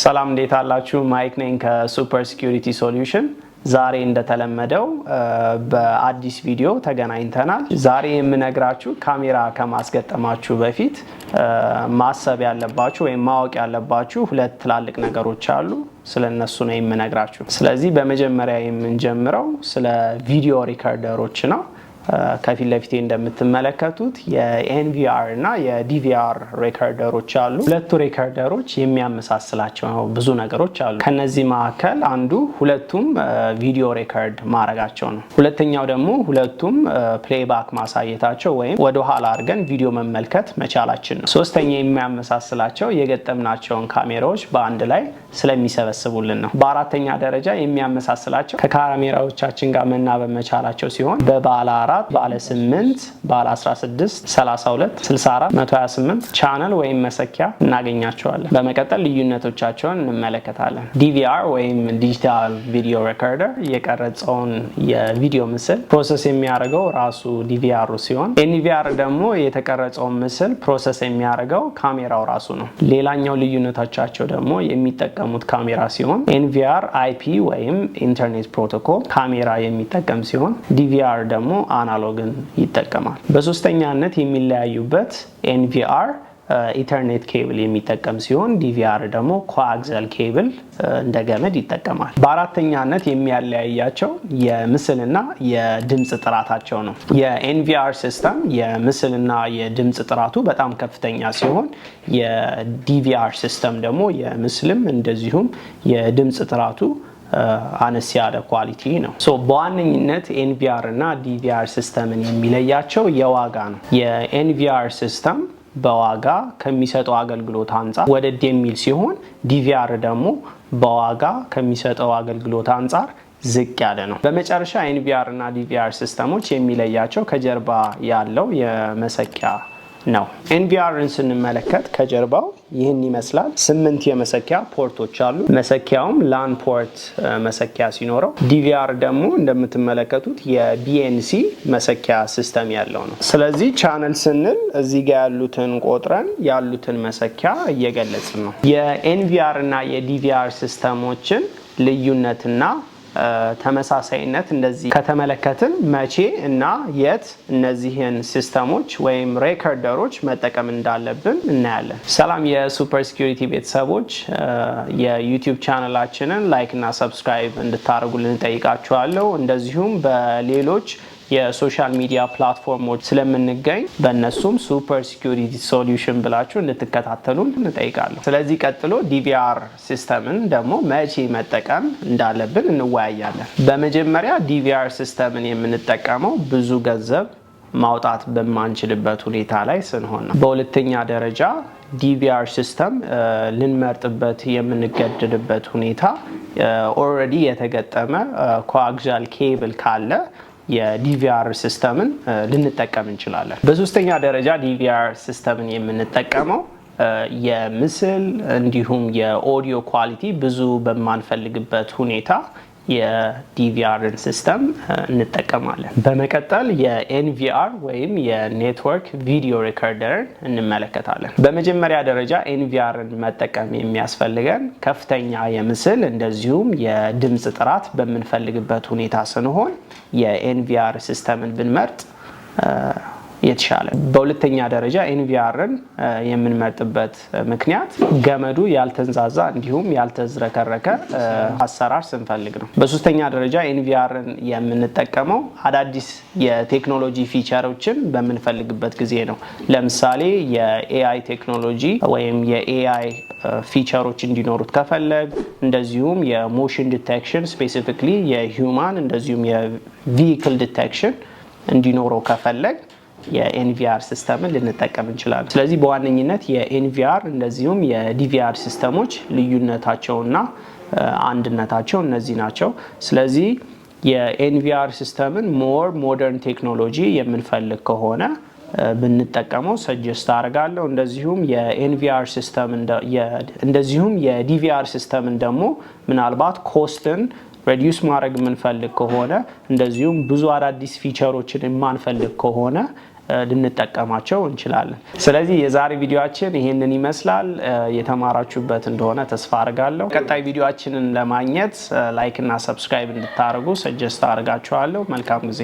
ሰላም፣ እንዴት አላችሁ? ማይክ ነኝ ከ Super Security Solution። ዛሬ እንደተለመደው በአዲስ ቪዲዮ ተገናኝተናል። ዛሬ የምነግራችሁ ካሜራ ከማስገጠማችሁ በፊት ማሰብ ያለባችሁ ወይም ማወቅ ያለባችሁ ሁለት ትላልቅ ነገሮች አሉ። ስለ እነሱ ነው የምነግራችሁ። ስለዚህ በመጀመሪያ የምንጀምረው ስለ video recorder ኦች ነው። ከፊት ለፊቴ እንደምትመለከቱት የ NVR እና የ DVR recorder ኦች አሉ። ሁለቱ recorder ኦች የሚያመሳስላቸው ብዙ ነገሮች አሉ። ከነዚህ መካከል አንዱ ሁለቱም video record ማድረጋቸው ነው። ሁለተኛው ደግሞ ሁለቱም playback ማሳየታቸው ወይም ወደኋላ አድርገን ቪዲዮ መመልከት መቻላችን ነው። ሶስተኛ የሚያመሳስላቸው የገጠምናቸውን ካሜራዎች በአንድ ላይ ስለሚሰበስቡልን ነው። በአራተኛ ደረጃ የሚያመሳስላቸው ከካሜራዎቻችን ጋር መናበብ መቻላቸው ሲሆን በባለ 4፣ ባለ 8፣ ባለ 16፣ 32፣ 64፣ 128 ቻነል ወይም መሰኪያ እናገኛቸዋለን። በመቀጠል ልዩነቶቻቸውን እንመለከታለን። DVR ወይም digital video recorder የቀረጸውን የቪዲዮ ምስል process የሚያደርገው ራሱ DVR ኡ ሲሆን NVR ደግሞ የተቀረጸውን ምስል process የሚያደርገው ካሜራው ራሱ ነው። ሌላኛው ልዩነቶቻቸው ደግሞ የሚጠቀሙት ካሜራ ሲሆን NVR IP ወይም internet protocol ካሜራ የሚጠቀም ሲሆን DVR ደግሞ analog ን ይጠቀማል። በሶስተኛነት የሚለያዩበት NVR ethernet cable የሚጠቀም ሲሆን DVR ደግሞ coaxial cable እንደ ገመድ ይጠቀማል። በአራተኛነት የሚያለያያቸው የምስልና የድምፅ ጥራታቸው ነው። የ NVR system የምስልና የድምፅ ጥራቱ በጣም ከፍተኛ ሲሆን የ DVR system ደግሞ የምስልም እንደዚሁም የድምፅ ጥራቱ አነስ ያለ quality ነው። So በዋነኝነት NVR እና DVR system ን የሚለያቸው የዋጋ ነው። የ NVR system በዋጋ ከሚሰጠው አገልግሎት አንጻር ወደድ የሚል ሲሆን DVR ደግሞ በዋጋ ከሚሰጠው አገልግሎት አንጻር ዝቅ ያለ ነው። በመጨረሻ NVR እና DVR system ኦች የሚለያቸው ከጀርባ ያለው የመሰኪያ ነው። NVR ን ስንመለከት ከጀርባው ይህን ይመስላል። ስምንት የመሰኪያ port ኦች አሉ። መሰኪያውም LAN port መሰኪያ ሲኖረው DVR ደግሞ እንደምትመለከቱት የ BNC መሰኪያ system ያለው ነው። ስለዚህ ቻነል ስንል እዚህ ጋር ያሉትን ቆጥረን ያሉትን መሰኪያ እየገለጽን ነው። የ NVR እና የ DVR system ኦችን ልዩነትና ተመሳሳይነት እንደዚህ ከተመለከትን መቼ እና የት እነዚህን system ኦች ወይም recorder ኦች መጠቀም እንዳለብን እናያለን። ሰላም የ Super Security ቤተሰቦች፣ የ YouTube channel ኣችንን like እና subscribe እንድታደርጉልን እጠይቃችኋለሁ። እንደዚሁም በሌሎች የ social media platform ኦች ስለምንገኝ በእነሱም Super Security Solution ብላችሁ እንድትከታተሉን እንጠይቃለሁ። ስለዚህ ቀጥሎ DVR system ን ደግሞ መቼ መጠቀም እንዳለብን እንወያያለን። በመጀመሪያ DVR system ን የምንጠቀመው ብዙ ገንዘብ ማውጣት በማንችልበት ሁኔታ ላይ ስንሆን ነው። በሁለተኛ ደረጃ DVR system ልንመርጥበት የምንገደድበት ሁኔታ already የተገጠመ coaxial cable ካለ የ DVR system ን ልንጠቀም እንችላለን። በሶስተኛ ደረጃ DVR system ን የምንጠቀመው የምስል እንዲሁም የ audio quality ብዙ በማንፈልግበት ሁኔታ የ DVR ን system እንጠቀማለን። በመቀጠል የ NVR ወይም የ network video recorder ን እንመለከታለን። በመጀመሪያ ደረጃ NVR ን መጠቀም የሚያስፈልገን ከፍተኛ የምስል እንደዚሁም የድምፅ ጥራት በምንፈልግበት ሁኔታ ስንሆን የ NVR system ን ብንመርጥ የተሻለ። በሁለተኛ ደረጃ NVR ን የምንመርጥበት ምክንያት ገመዱ ያልተንዛዛ እንዲሁም ያልተዝረከረከ አሰራር ስንፈልግ ነው። በሶስተኛ ደረጃ NVR ን የምንጠቀመው አዳዲስ የቴክኖሎጂ feature ኦችን በምንፈልግበት ጊዜ ነው። ለምሳሌ የ AI ቴክኖሎጂ ወይም የ AI feature ኦች እንዲኖሩት ከፈለግ፣ እንደዚሁም የ motion detection፣ specifically የ human እንደዚሁም የ vehicle detection እንዲኖረው ከፈለግ የ NVR system ን ልንጠቀም እንችላለን። ስለዚህ በዋነኝነት የ NVR እንደዚሁም የ DVR system ኦች ልዩነታቸውና አንድነታቸው እነዚህ ናቸው። ስለዚህ የ NVR system ን more modern technology የምንፈልግ ከሆነ ብንጠቀመው suggest አደርጋለሁ። እንደዚሁም የ NVR system እንደዚሁም የ DVR system ን ደግሞ ምናልባት cost ን reduce ማድረግ የምንፈልግ ከሆነ፣ እንደዚሁም ብዙ አዳዲስ feature ኦችን የማንፈልግ ከሆነ ልንጠቀማቸው እንችላለን። ስለዚህ የዛሬ ቪዲዮአችን ይሄንን ይመስላል። የተማራችሁበት እንደሆነ ተስፋ አርጋለሁ። ቀጣይ ቪዲዮአችንን ለማግኘት like እና subscribe እንድታደርጉ suggest አርጋችኋለሁ። መልካም ጊዜ።